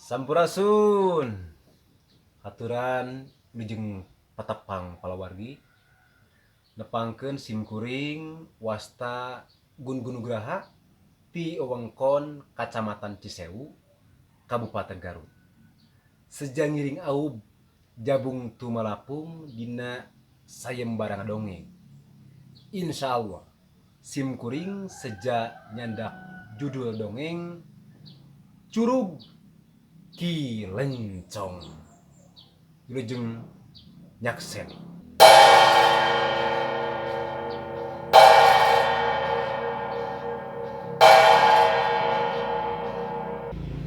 Sampurasun. Haturan wilujeng patepang palawargi nepangkeun sim kuring wasta Gun-Gun Nugraha ti wewengkon Kacamatan Cisewu, Kabupaten Garut. Seja ngiring aub jabung tumalapung dina sayembara ngadongeng. Insyaallah sim kuring seja nyandak judul dongeng Curug Ki Lencong. Wilujeng nyakseni.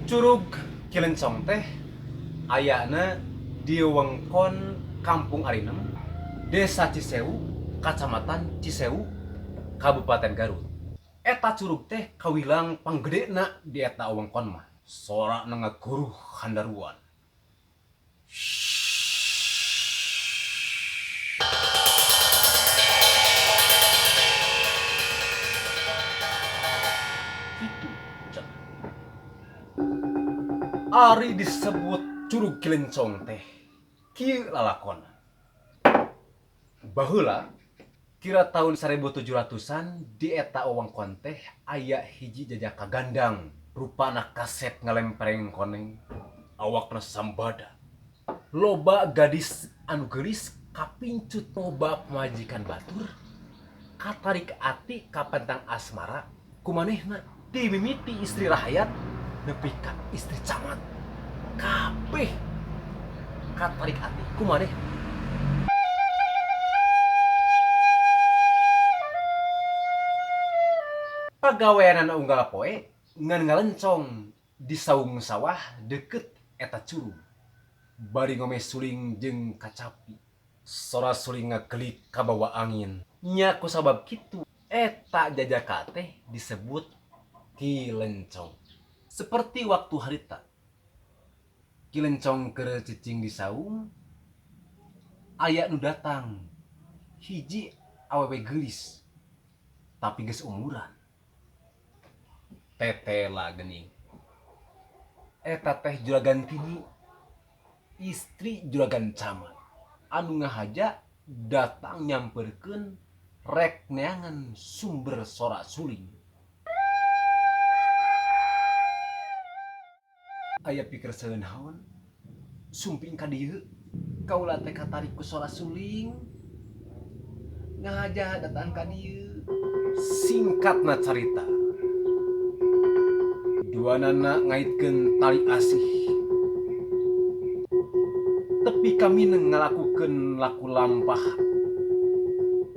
Curug Ki Lencong teh ayana di wewengkon Kampung Arinem, Desa Cisewu, Kacamatan Cisewu, Kabupaten Garut. Eta curug teh kawilang panggedena di eta wewengkon mah. Sorana ngaguruh handaruan. Kitu cenah. Ari disebut Curug Kilencong teh kieu lalakonna. Baheula kira taun 1700-an di eta wewengkon teh aya hiji jajaka gandang rupana kasep ngalempreng koneng, awakna sambada. Loba gadis anu geulis kapincut loba pamajikan batur katarik ati kapentang asmara ku manehna ti mimiti istri rahayat nepi ka istri camat kabeh katarik ati ku manehna. Pagaweanana unggal poe ngan ngalencong di saung sawah deukeut eta curug bari ngome suling jeung kacapi. Sora suling ngakelik kabawa angin. Nya kusabab kitu eta jajaka teh disebut Ki Lencong. Seperti waktu harita, Ki Lencong keur cicing di saung, aya nu datang, hiji awewe geulis tapi geus umuran. Tetela geuning. Eta teh Juragan Tini, istri Juragan Camat anu ngahaja datang nyamperkeun rek neangan sumber sora suling. Aya pikerseueun naon sumping ka dieu kaula teh katarik ku sora suling ngahaja datang ka dieu. Singkatna carita, duanana ngaitkeun tali asih tepi ka mineng ngalakukeun laku lampah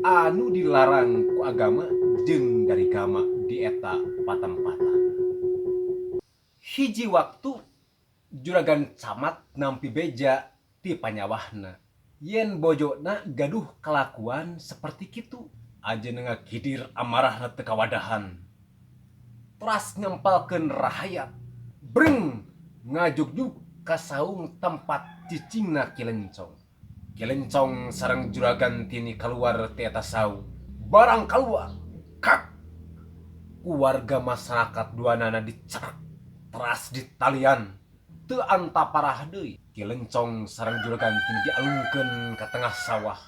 anu dilarang ku agama jeung darigama di eta patempatan. Hiji waktu juragan camat nampi beja ti panyawahna yen bojona gaduh kalakuan saperti kitu. Ajeuna ngakidir amarahna teu kawadahan. Teras ngempalkeun rahayat. Breng ngajugjug ka saung tempat cicingna Ki Lencong. Ki Lencong sareng Juragan Tini kaluar ti eta saung. Barang kaluar, kak! Ku warga masarakat duanana dicerek teras ditalian. Teu anta parah deui, Ki Lencong sareng Juragan Tini dialungkeun ka tengah sawah,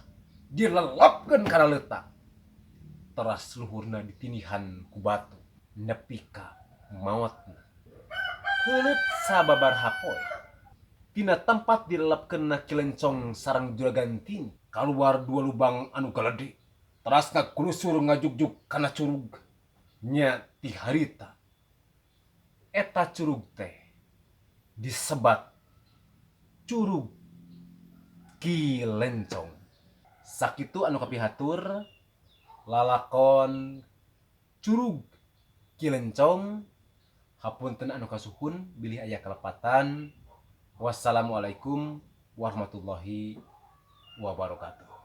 dilelopkeun kana leutak. Teras luhurna ditinihan ku batu nepi ka maotna. Heuleut sababaraha poe, tina tempat dilelopkeunna Ki Lencong sareng Juragan Tini kaluar dua lubang anu galede, teras ngakulusur ngajugjug kana curug. Nya ti harita eta curug teh disebat Curug Ki Lencong. Sakitu anu kapihatur lalakon Curug Ki Lencong. Hapunten anu kasuhun bilih aya kalepatan. Wassalamualaikum warahmatullahi wabarakatuh.